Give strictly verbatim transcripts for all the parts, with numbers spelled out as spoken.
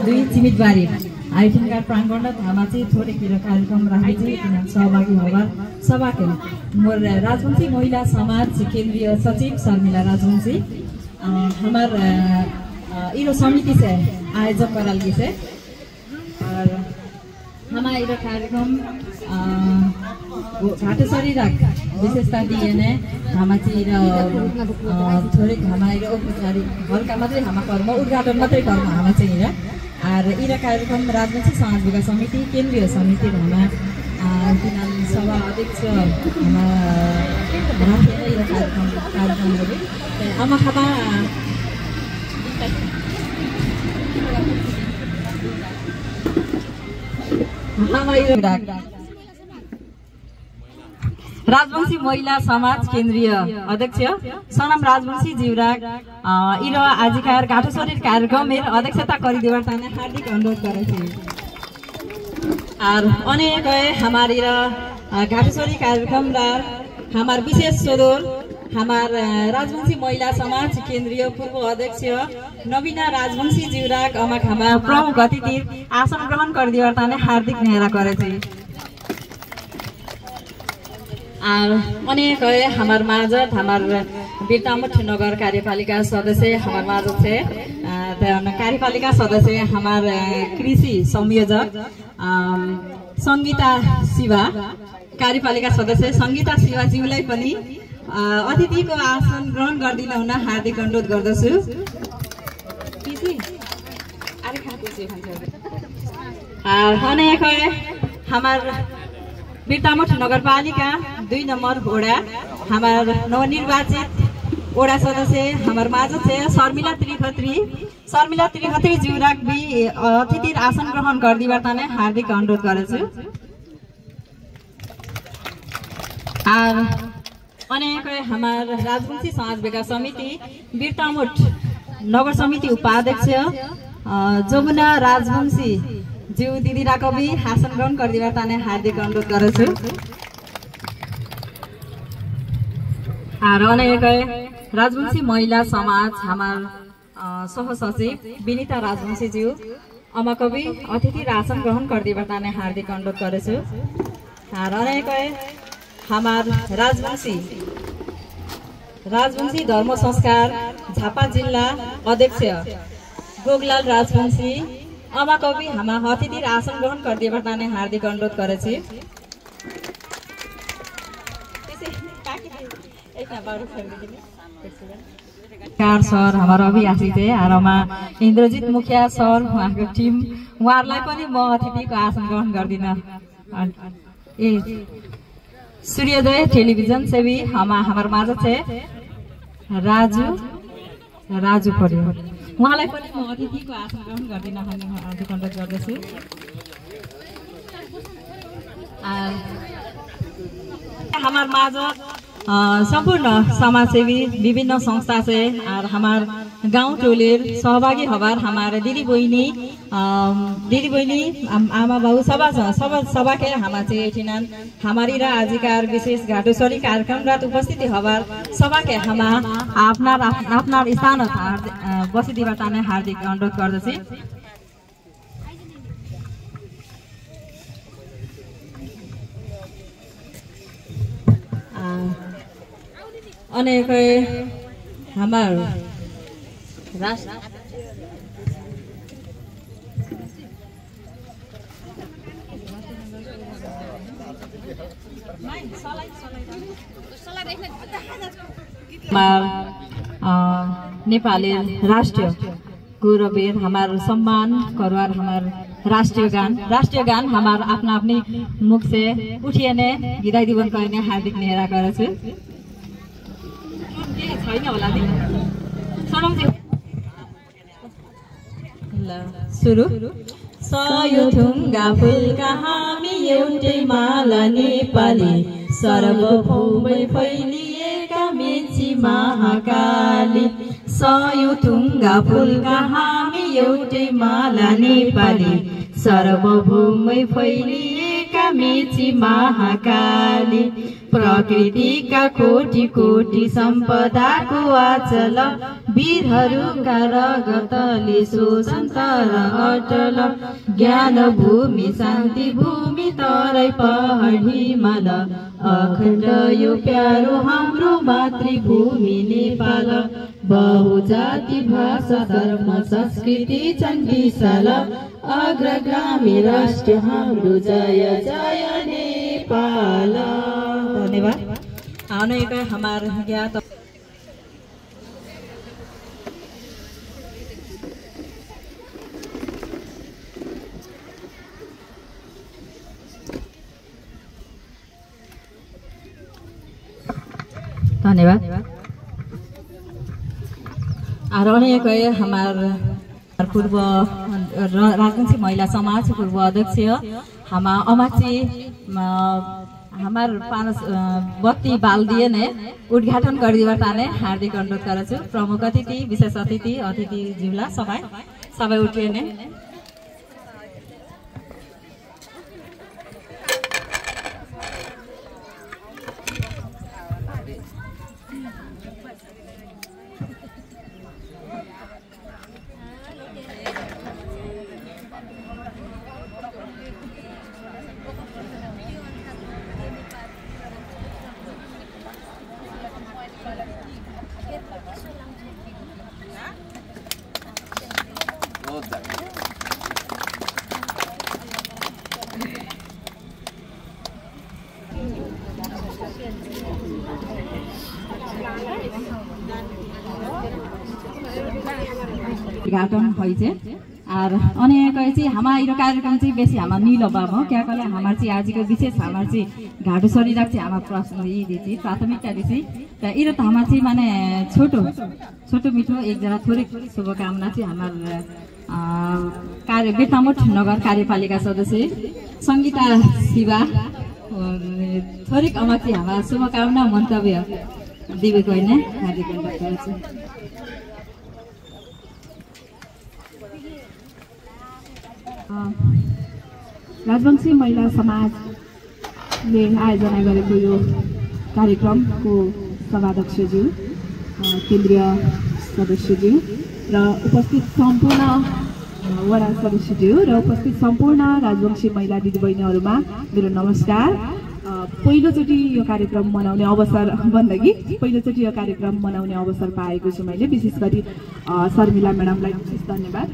दुई चिमिटबारी आइटिनका प्राङ्गणत हामाचि थोरै किरा कार्यक्रम राखेछि, तिनीहरू सहभागी हबार सभाके मोर राजवंशी महिला समाज केन्द्रीय सचिव शर्मिला राजवंशी, अ, हमार, अ, अ, इरो समिति से आयोजक कराल गेसे। और हमार इरो कार्यक्रम, अ, वो घाटेश्वरी राग विशेषता दिएने हामाचि इरो, अ, थोरै हमार इरो औपचारिक हल्का मात्रै हमार कर्म, उद्घाटन मात्रै कर्म हामाचि इरो। और इरो कार्यक्रम राजवंशी समाज विकास समिति केन्द्रीय समिति हमार, अ, तिनाल सभा अध्यक्ष हमार, अ, राखेर इरो कार्यक्रम, कार्यक्रम हबे। अमा हमार, अ, हमार इरो राजवंशी महिला समाज केन्द्रीय अध्यक्ष सनम राजवंशी ज्यूरा, अ, इरो आजिकार घाटेश्वरीर कार्यक्रमेर अध्यक्षता करिदिबार तने हार्दिक अनुरोध करेछि। और अनेक है हमार इरो, अ, घाटेश्वरी कार्यक्रमरा हमार विशेष सदर हमार, अ, राजवंशी महिला समाज केन्द्रीय पूर्व अध्यक्ष नवीना राजवंशी ज्यूरा अमाक हमार प्रमुख अतिथिर आसन ग्रहण करिदिबार तने हार्दिक नेहरा करेछि। और अनेक है हमार माझत हमार बिर्तामोट नगर कार्यपालिका सदस्य हमार माझत छे, अ, त कार्यपालिका सदस्य हमार, अ, कृषि संयोजक, अ, संगीता शिवा, कार्यपालिका सदस्य संगीता शिवा ज्यूलाई पनि, अ, अतिथिको आसन ग्रहण गरिदिन हुन हार्दिक अनुरोध गर्दछु। अ, अनेक है हमार बिर्तामोट नगरपालिका दुई नम्बर वडा हमार नवनिर्वाचित वडा सदस्य हमार माझत छे शर्मिला त्रिखत्री, शर्मिला त्रिखत्री ज्यूरा भी, अ, अतिथिर आसन ग्रहण करिदिबार तने हार्दिक अनुरोध करेछु। और अनेक है हमार राजवंशी समाज विकास समिति बिर्तामोट नगर समिति उपाध्यक्ष, अ, जमुना राजवंशी ज्यू दिदीराक भी आसन ग्रहण करिदिबार तने हार्दिक अनुरोध करेछु। और अनेक है राजवंशी महिला समाज हमार अ, सहसचिव विनिता राजवंशी ज्यू, अमाक भी अतिथिर आसन ग्रहण करिदिबार तने हार्दिक अनुरोध करेछु। और अनेक है हमार राजवंशी, राजवंशी धर्म संस्कार झापा जिल्ला अध्यक्ष गोगलाल राजवंशी, अमाक भी हमार अतिथिर आसन ग्रहण करिदिबार तने हार्दिक अनुरोध करेछि। कार सर हमार अभी आसी थे, और हमार इंद्रजीत मुखिया सर, उहाँको टिम, उहाँहरूलाई पनि म अतिथिको आसन ग्रहण गरिदिन। अनि, ए, सूर्योदय टेलिभिजन से भी हमार, हमार माझ छे राजु, राजु पर्यो। उहाँलाई पनि म अतिथिको आसन ग्रहण गरिदिन हार्दिक अनुरोध गर्दछु। आ, हमार माझ, अ, सम्पूर्ण समाजसेवी विभिन्न संस्था से और हमार गाउँ टोलीर सहभागी हबार हमार दिदी बहिनी, अ, दिदी बहिनी, आम-, आमा बाउ सभा, सभा, सभाके हमार छे एठिनान हमार इरा आजिकार विशेष घाटेश्वरी कार्यक्रमरात उपस्थिति हबार सभाके हमार आपनार, आप-, आपनार स्थानत हार्द-, अ, बसिदिबार तने हार्दिक अनुरोध गर्दछी। आ, अनेक है हमार राष्ट्र हमार, अ, नेपाली राष्ट्रिय गौरवेर हमार सम्मान करवार हमार राष्ट्रिय गान, राष्ट्रिय गान हमार अपना अपनी मुख से उठिएने गिदाई दिवन कहिने हार्दिक नेहरा करछु। छैन होला नि। सनम जी। ल, सुरु। सयौँ थुङ्गा फुलका हामी एउटै माला नेपाली, सर्वभौमै फैलिएका मेची महाकाली। सयौँ थुङ्गा फुलका हामी एउटै माला नेपाली, सर्वभौमै फैलिएका मेची महाकाली। प्रकृतिका कोटि कोटि सम्पदाको अचल, वीरहरूका रगतले शोषण तर अटल। ज्ञान भूमि, शान्ति भूमि, तराई पहाड हिमाल, अखण्ड यो प्यारो हाम्रो मातृभूमि नेपाल। बहुजाति भाषा धर्म संस्कृति छन् विशाल, अग्रगामी राष्ट्र हाम्रो जय जय नेपाल। धन्यवाद। आउने एक हमार ज्ञात धन्यवाद। आरोने कहे हमार पूर्व र-, राजवंशी महिला समाज पूर्व अध्यक्ष हमार अमाची, म, हमार पाँच, अ, बत्ती बाल दिए ने उद्घाटन गरिदिबर ताने हार्दिक अनुरोध करछु। प्रमुख अतिथि, विशेष अतिथि, अतिथि ज्यूला सबै, सबै उठिए ने। উদ্ঘাটন হয়েছে। আর অনেক হয়েছে, আমার এই কার্যক্রম চেয়ে বেশি আমার নীল বাবা, কে কলে আমার চেয়ে আজকে বিশেষ আমার চেয়ে ঘাটু শরীর রাখছে আমার প্রশ্ন ই দিছি, প্রাথমিকতা দিছি। তা এরা তো আমার চেয়ে মানে ছোট, ছোট মিঠো, এক যারা থরিক শুভকামনা আছে আমার, আহ, কার্য-, বেতামঠ নগর कार्यपालिका सदस्य संगीता शिवा, अ, थोरिक अमाची हाम्रा शुभकामना मन्तव्य दिवे कोइने हार्दिक अनुरोध गर्छु। अ, राजवंशी महिला समाजले आयोजना गरेको यो कार्यक्रमको सभाध्यक्षज्यू, अ, केन्द्रीय सदस्यज्यू र उपस्थित सम्पूर्ण, अ, वडा सदस्यज्यू र उपस्थित सम्पूर्ण राजवंशी महिला दिदीबहिनीहरूमा मेरो नमस्कार। अ, पहिलोचोटि यो कार्यक्रम मनाउने अवसर, भन्दा कि पहिलोचोटि यो कार्यक्रम मनाउने अवसर पाएको छु मैले, विशेष गरी, अ, शर्मिला म्याडमलाई विशेष धन्यवाद।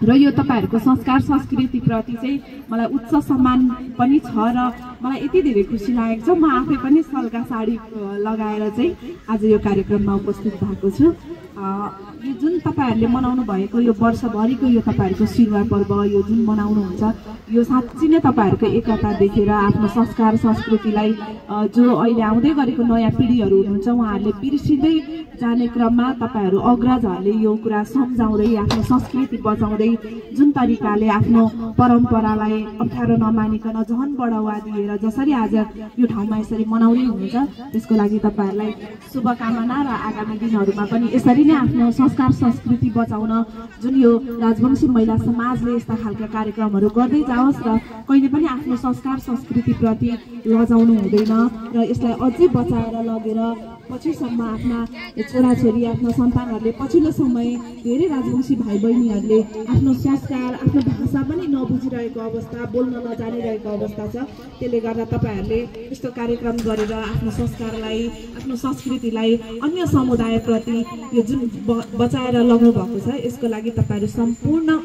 र यो तपाईँहरूको संस्कार संस्कृतिप्रति चाहिँ मलाई उच्च सम्मान पनि छ र मलाई यति धेरै खुसी लागेको छ, म आफै पनि सल्का साडी, अ, लगाएर चाहिँ आज यो कार्यक्रममा उपस्थित भएको छु। अ, यो जुन तपाईँहरूले मनाउनु भएको यो वर्षभरिको यो तपाईँहरूको सिरुवा पर्व, यो जुन मनाउनुहुन्छ, यो साँच्ची नै तपाईँहरूको एकता देखेर आफ्नो संस्कार संस्कृतिलाई, अ, जो अहिले आउँदै गरेको नयाँ पिँढीहरू हुनुहुन्छ, उहाँहरूले बिर्सिँदै जाने क्रममा तपाईँहरू अग्रजहरूले यो कुरा सम्झाउँदै, आफ्नो संस्कृति बचाउँदै, जुन तरिकाले आफ्नो परम्परालाई अप्ठ्यारो नमानिकन झन् बढावा दिएर जसरी आज यो ठाउँमा यसरी मनाउँदै हुनुहुन्छ, त्यसको लागि तपाईँहरूलाई शुभकामना र आगामी दिनहरूमा पनि यसरी नै आफ्नो संस्कार संस्कृति बचाउन जुन यो राजवंशी महिला समाजले यस्ता खालका कार्यक्रमहरू गर्दै जाओस् र कहिले पनि आफ्नो संस्कार संस्कृतिप्रति लजाउनु हुँदैन र यसलाई अझै बचाएर लगेर पछिसम्म आफ्ना छोराछोरी, आफ्ना सन्तानहरूले पछिल्लो समय धेरै राजवंशी भाइ बहिनीहरूले आफ्नो संस्कार, आफ्नो भाषा पनि नबुझिरहेको अवस्था, बोल्न नजानिरहेको अवस्था छ। त्यसले गर्दा तपाईँहरूले यस्तो कार्यक्रम गरेर आफ्नो संस्कारलाई, आफ्नो संस्कृतिलाई अन्य समुदायप्रति यो जुन ब-, बचाएर लग्नु भएको छ, यसको लागि तपाईँहरू सम्पूर्ण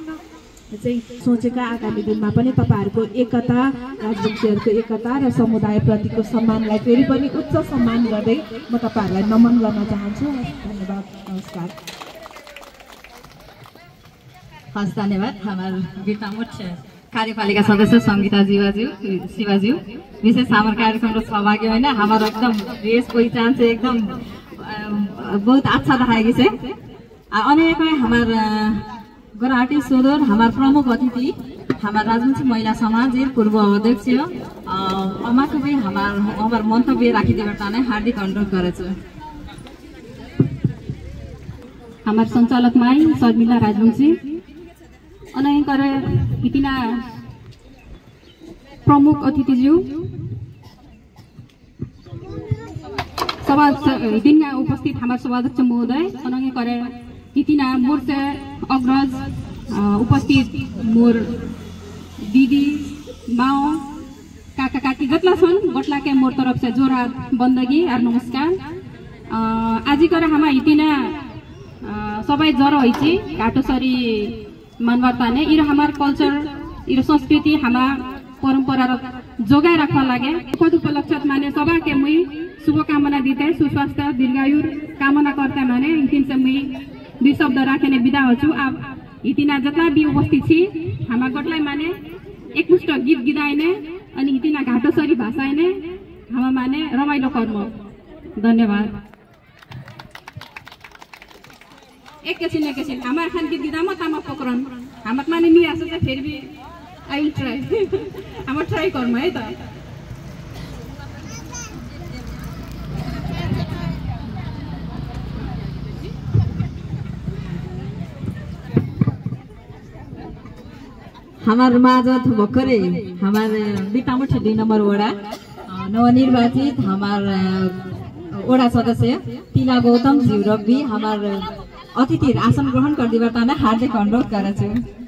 चाहिँ सोचेका आगामी दिनमा पनि तपाईँहरूको एकता, राजवंशीहरूको एकता र समुदायप्रतिको सम्मानलाई फेरि पनि उच्च सम्मान गर्दै म तपाईँहरूलाई नमन गर्न चाहन्छु। हस्, धन्यवाद, नमस्कार। हस्, धन्यवाद। हमार बेतामोट कार्यपालिका सदस्य संगीता जीवाज्यू, शिवाज्यू, विशेष हमार कार्यक्रम र सहभागी होइन, हमार एकदम ड्रेस पहिचान से एकदम, अ, बहुत अच्छा देखाएगी से। आ, अने एक हमार, अ, गोराटी सोदर हमार प्रमुख अतिथि, हमार राजवंशी महिला समाज एर पूर्व अध्यक्ष, अ, अमाके भी हमार, हमार मन्तव्य राखिदिबर ताने हार्दिक अनुरोध गर्छु। हमार सञ्चालक माई शर्मिला राजवंशी, अने एक इतिना प्रमुख अतिथिज्यू, सभा स-, हितिनगा उपस्थित हमार सभाध्यक्ष महोदय, अनंगे करे हितिना मोर से अग्रज, अ, उपस्थित मोर दिदी, माओ, काका काकी जतला छन्, गोटलाके मोर तरफ से जोरहात बन्दगी आर नमस्कार। अ, आजिकर हमार हितिना, अ, सबै जरो होइछि, घाटोसरी मानबार ताने, इरो हमार culture, इरो संस्कृति, हमार परम्परा र जोगाए राखबार लागे। खुद उपलक्ष्यत माने सभाके मुई शुभकामना दिते, सुस्वास्थ्य, दीर्घायुर कामना कर्ते माने, हितिन से मुई दुई शब्द राखेने बिदा होछु। आब हितिना जतला भी उपस्थित छि, हमार गोटलाई माने एकमुष्ट गीत गिदाएने, अनि हितिना घाटोसरी भाषाएने, हमार माने रमाइलो कर्म। धन्यवाद। एकैछिन, एकैछिन। हमार एखान गीत गिदाम तामा पक्रन। हमार माने नि आसे त फेर भी I will try। हमार try कर्म है त। हमार माझत भर्खरै हमार बितामुठ दुई नम्बर वडा, अ, नवनिर्वाचित हमार, अ, वडा सदस्य तिला गौतम ज्यू रग्बी हमार अतिथिर आसन ग्रहण कर्दिबार ताने हार्दिक अनुरोध करछु।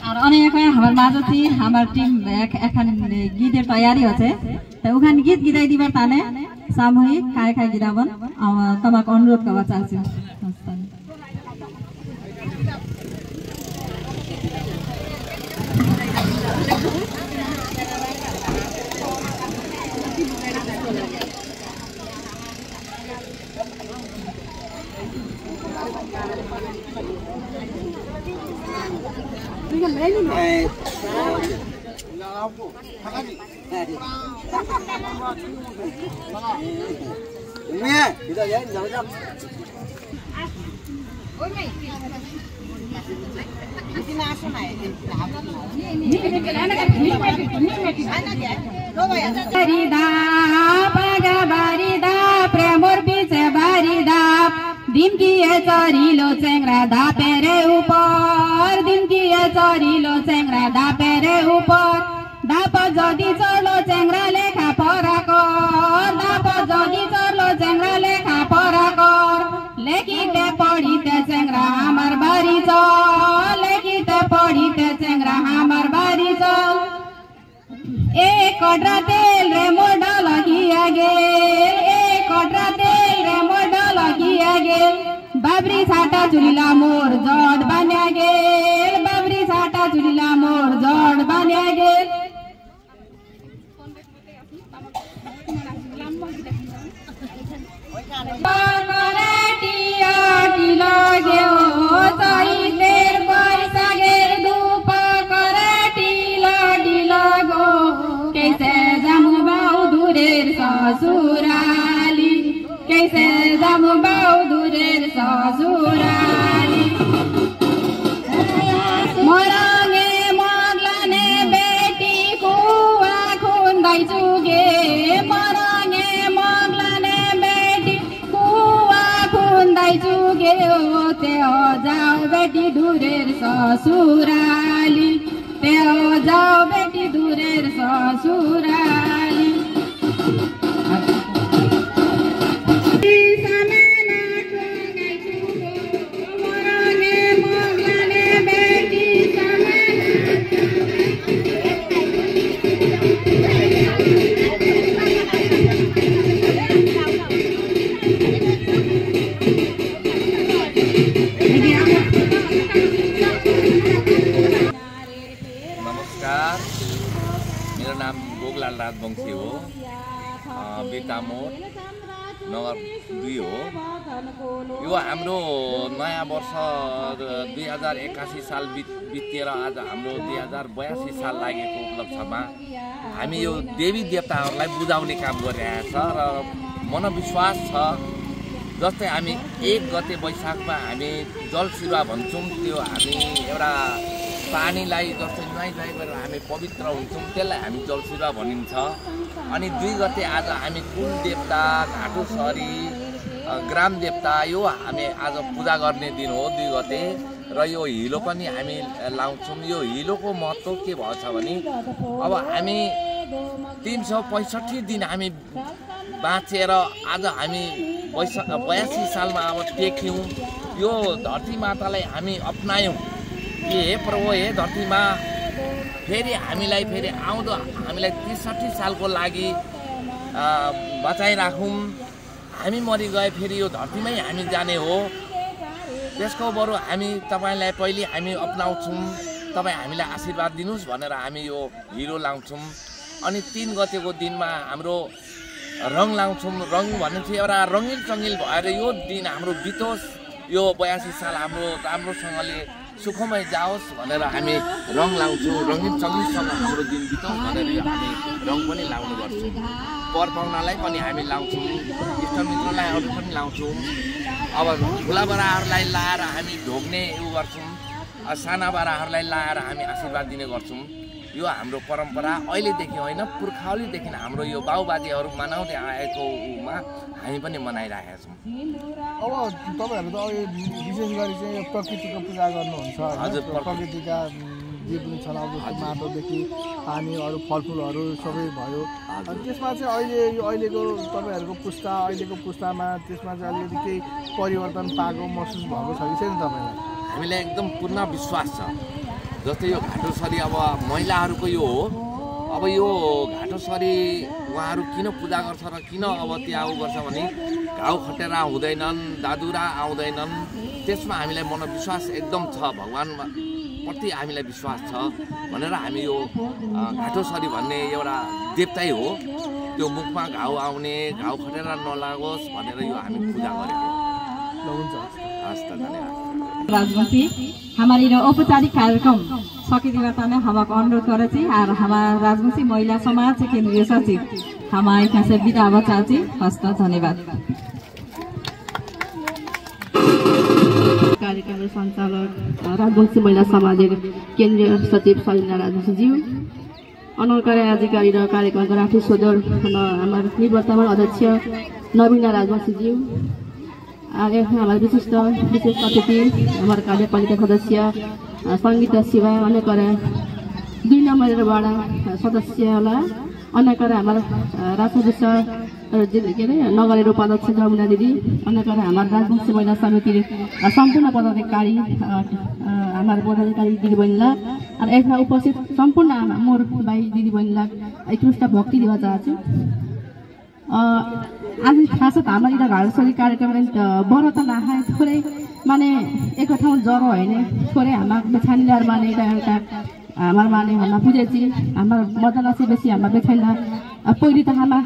आर अनेक हमार माझत छि हमार team एक, एखान गीतेर तैयारी होइछे, त उखान गीत गिदाई दिबार ताने सामूहिक काय काय गिदाबन, अ, तमाक अनुरोध करबा चाहछु। बारी दाप, आगा बारी दाप, रे मोर बिचे बारी दाप। दिमकिए चरिलो चेंग्रा दापे रे उपर, दिमकिए चरिलो चेंग्रा दापे रे उपर। दाप जदि चर्लो चेंग्रा लेखा परा कर, दाप जदि चर्लो चेंग्रा लेखा परा कर। लेखिते पढिते चेंग्रा हमार बारी चल, लेखिते पढिते चेंग्रा हमार बारी चल। एक कटरा तेल रे मोर ढलकिया गेल, एक कटरा तेल रे मोर ढलकिया गेल। बाबरी साटा चुलिला मोर जड बान्या गेल, बाबरी साटा चुलिला मोर जड बान्या गेल। कराटी आटी लाग्यो, चैतेर बैशाखेर धूप कराटी लाटी लागो। कैसे जामु बाउदुरेर ससुराली, कैसे जामु बाउदुरेर ससुराली। मरङे मगलाने बेटी कुवा खुन्दाइ चुगे, मरङे मगलाने बेटी कुवा खुन्दाइ चुगे ओ। तेहो जाओ बेटी दुरेर ससुराली, तेहो जाओ बेटी दुरेर ससुराली। नमस्कार, मेरो नाम गोगलाल राजवंशी हो। अ, बिर्तामोड नगर दुई हो। यो हाम्रो नयाँ वर्ष दुई हजार एकासी साल बित-, बितेर आज हाम्रो दुई हजार बयासी साल लागेको उपलक्ष्यमा हामी यो देवी देवताहरूलाई बुझाउने काम गरिरहेको छ र मनविश्वास छ, जस्तै हामी एक गते वैशाखमा हामी जल सिरुवा भन्छौँ, त्यो हामी एउटा पानीलाई जस्तै नुहाइ धुवाइ गरेर हामी पवित्र हुन्छौँ, त्यसलाई हामी जल सिरुवा भनिन्छ। अनि दुई गते आज हामी कुल देवता, घाटोसरी, अ, ग्राम देवता, यो हामी आज पूजा गर्ने दिन हो दुई गते। र यो हिलो पनि हामी लाउँछौँ। यो हिलोको महत्त्व के भएछ भने, अब हामी तीन सौ पैँसट्ठी दिन हामी बाँचेर आज हामी बैस बयासी सालमा अब टेक्यौँ। यो धरती मातालाई हामी अपनायौँ कि हे प्रभु, हे धरती माँ, फेरि हामीलाई, फेरि आउँदो हामीलाई त्रिसट्ठी सालको लागि बचाइराखौँ। हामी मरिगए फेरि यो धरतीमै हामी जाने हो। त्यसको बरु हामी तपाईँलाई पहिले हामी अपनाउँछौँ, तपाईँ हामीलाई आशीर्वाद दिनुस् भनेर हामी यो हिरो लाउँछौँ। अनि तिन गतेको दिनमा हाम्रो रङ लाउँछौँ। रङ भन्ने चाहिँ एउटा रङ्गिन चङ्गिल भएर यो दिन हाम्रो बितोस्, यो बयासी साल हाम्रो राम्रोसँगले सुखमय जाओस् भनेर हामी रङ लाउँछौँ। रङ्गिन चङ्गिलसँग हाम्रो दिन बितोस् भनेर यो हामी रङ पनि लाउने गर्छौँ। परपाहुनालाई पनि हामी लाउँछौँ, इष्टमित्रलाई अरू पनि लाउँछौँ। अब ठुला बडाहरूलाई लाएर हामी ढोग्ने उ गर्छौँ। साना बडाहरूलाई लाएर हामी आशीर्वाद दिने गर्छौँ। यो हाम्रो परम्परा अहिलेदेखि होइन, पुर्खालीदेखि हाम्रो यो बाउबाजेहरू मनाउँदै आएको उमा हामी पनि मनाइराखेका छौँ। अब तपाईँहरू त अब विशेष गरी चाहिँ यो प्रकृतिको पूजा गर्नुहुन्छ, प्रकृतिका जे पनि छन्, अब जस्तो माटोदेखि पानी, अरू फलफुलहरू सबै भयो। अनि त्यसमा चाहिँ अहिले यो अहिलेको तपाईँहरूको पुस्ता, अहिलेको पुस्तामा त्यसमा चाहिँ अलिकति केही परिवर्तन पाएको महसुस भएको छ कि छैन तपाईँलाई? हामीलाई एकदम पूर्ण विश्वास छ। जस्तै यो घाटोसरी अब महिलाहरूको यो हो। अब यो घाटोसरी उहाँहरू किन पूजा गर्छ र किन अब त्यहाँ उ गर्छ भने घाउ खटेरा हुँदैनन्, दादुरा आउँदैनन्, त्यसमा हामीलाई मनोविश्वास एकदम छ। भगवान्प्रति हामीलाई विश्वास छ भनेर हामी यो घाटोसरी भन्ने एउटा देवतै हो, त्यो मुखमा घाउ आउने, घाउ खटेरा नलागोस् भनेर यो हामी पूजा गरेको। हस्त धन्यवाद। राजवंशी, हमार इरो औपचारिक कार्यक्रम सकिदिला तने हमाक अनुरोध करछि। आर हमार राजवंशी महिला समाज केन्द्रीय सचिव हमार इखा से बिदा अबा चाहछि। हस्त धन्यवाद। कार्यक्रम संचालक राजवंशी महिला समाज केन्द्रीय सचिव सलिना राजवंशी ज्यू, अनकर आजिका इरो कार्यक्रम राठी सोदर हमार निवर्तमान अध्यक्ष नवीना राजवंशी ज्यू, आगे हमार विशिष्ट विशेष अतिथि हमार कार्यपालिका सदस्य संगीता शिवा, अनकर दुई नम्बर वाडा सदस्य होला, अनकर हमार राष्ट्र विश्व के अरे नगरेर उपाध्यक्ष जमुना दिदी, अनकर हमार राजवंशी महिला समिति सम्पूर्ण पदाधिकारी, हमार पदाधिकारी दिदीबहिनीला, अनि यसमा उपस्थित सम्पूर्ण मोर भाइ दिदीबहिनीला एकमुष्ट भक्ति देवा चाहछु। आज खास त हमार इरा घाटोसरी कार्यक्रम बरत ना है, थोरै माने एक ठाउँ जरो हैन, थोरै हमार बेछानिलार माने इरा एउटा हमार माने हमार पुजेछि, हमार मदन आसे बेसी हमार बेछाइना। पहिले त हमार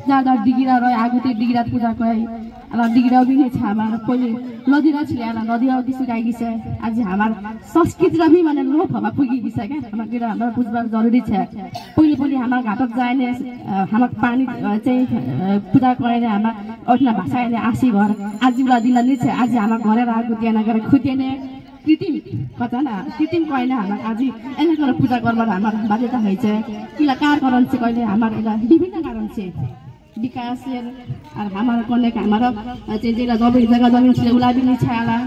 जा जा डिगिरा रहे, आगुते डिगिरा पूजा करै, अला डिगिरा भी नै छ हमार पहिले लदिरा छिले, अला लदिरा भी सुकाइ गिसे। आज हमार संस्कृति र भी माने लोप हमार पुगी गिसे का, हमार गिरा हमार बुझबार जरुरी छ। पहिले पहिले हमार घाटत जाइने हमार पानी चाहिँ पूजा करैने हमार ओठना भाषाने आसी घर, आज उला दिला नै छ। आज हमार घरे रागु दियाना गरे खुदियाने कृत्रिम कचाना कृत्रिम कयना हमार आज एना गरे पूजा करबार हमार बाध्यता होइछे। इला कार कारण से कयले हमार इला विभिन्न कारण से विकास आर हमार कनेक हमार चाहिँ जेला जमिन जग्गा जमिन छिले उला भी नै छ। आला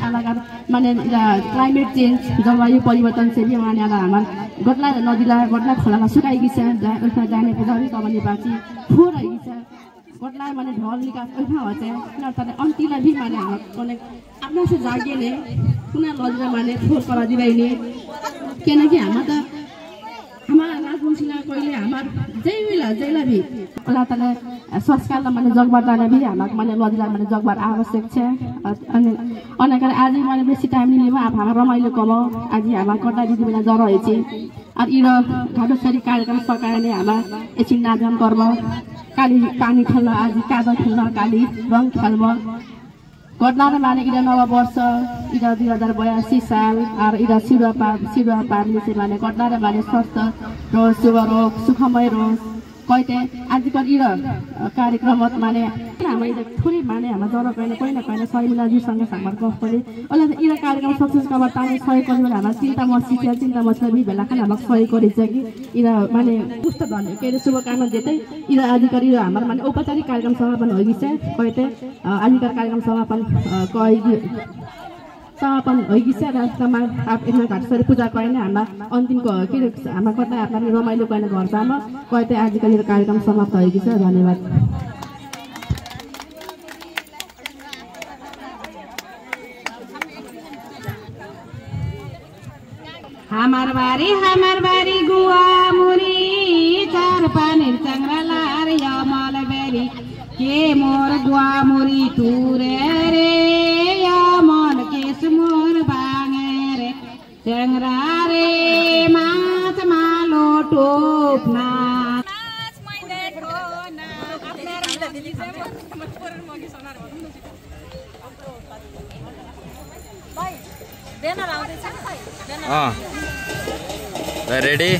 आला माने इला climate change, जलवायु परिवर्तन से भी माने आला हमार गटला नदीला गटला खोलाला सुकाइ गिसे, जा उसमा जाने पूजा भी कमनी बाची फुर गिसे। गटला माने ढल निकास ओइठा होइछे, ना तने अन्तिला भी माने हमार कनेक अपना से जागे ने, कुना लजरा माने फोर करा दिबाई ने, केना कि हमार त हमार राजवंशीला कहिले हमार जै विला जैला भी अला तले संस्कारला माने जगबार जाना भी हमार माने लजरा माने जगबार आवश्यक छ। अनि अनकर आज माने बेसी टाइम नि लेबा, अब हमार रमाइलो कम, आज हमार कटा दिदी बिना जर होइछे। आर इरो घाटोसरी कार्यक्रम सकायने हमार एछिन नाचगान कर्म, काली पानी खेल्न, आज कादो खेल्न, काली रङ खेल्न। गटलार माने इरा नव वर्ष, इरा दुई हजार बयासी साल, आर इरा सिरुवा पार, सिरुवा पार निसे माने गटलार माने स्वस्थ रहोस्, शुभ रहोस्, सुखमय रहोस्। कहिते आजकल इरा कार्यक्रमत माने हमार इरा थोरै माने हमार जर कयने कोही न कोही न सही मिला जी संगे संपर्क पनि ओला इरा कार्यक्रम success करबार ताने सहयोग करिबेला हमार चिन्ता मत सिकिया चिन्ता मत भी बेला खान हमार सहयोग करिछे कि इरा माने पुस्त धन्य के अरे शुभकामना देते इरा आजकल इरा हमार माने औपचारिक कार्यक्रम समापन होइगिछे। कहिते आजकल कार्यक्रम समापन कहि समापन होइगिछे र तमार आप एकना घाटोसरी पूजा कयने हमार अन्तिम के अरे हमार कता हमार रमाइलो कयने घर जाम। कहिते आजकल इरा कार्यक्रम समाप्त होइगिछे। धन्यवाद। আমার বাড়ি, আমার বাড়ি গুয়ামুরি, চার পানির চাংরা লার অমল বেরি। কে মোর গুয়ামুরি তুরে রে, অমল কেস মোর বাঙে রে। চাংরা রে, মাছ মালো টোপ না। হ্যাঁ। তা রেডি?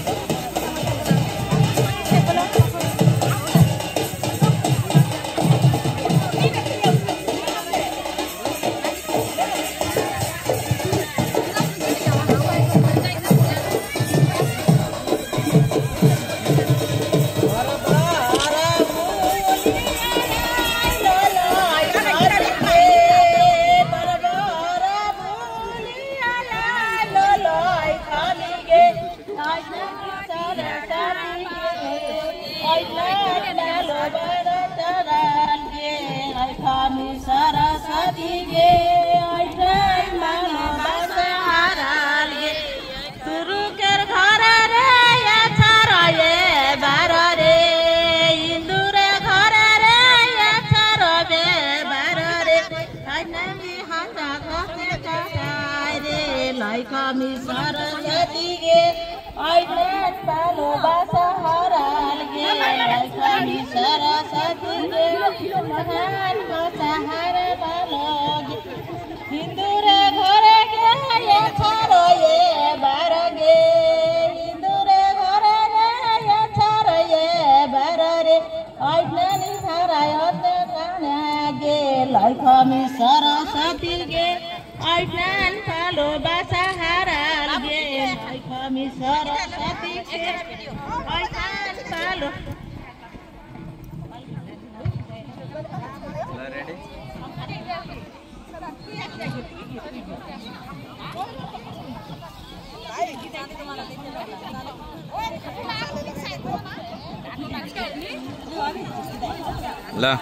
তুরুকের ঘরে রে, এ ছাড় এ বারো রে, ইন্দুরে ঘরে রে, এ ছাড় এ বারো রে, আইনানি হাতা ঘষে কাটাই রে, লাইকামি সরস্বতী গে, আইনান ভালোবাসা হারাল গে, লাইকামি সরস্বতী গে, মহান কথা হারে ভালো গে। হিন্দুরে ঘরে গে, এ ছাড় এ বারো গে। হিন্দুরে ঘরে গে, এ ছাড় এ বারো রে। আইনানি হারায় অতে কানা গে, লাইকামি সরস্বতী গে। আইনান ভালোবাসা হারাল গে, লাইকামি সরস্বতী গে। আইনান ভালো লা।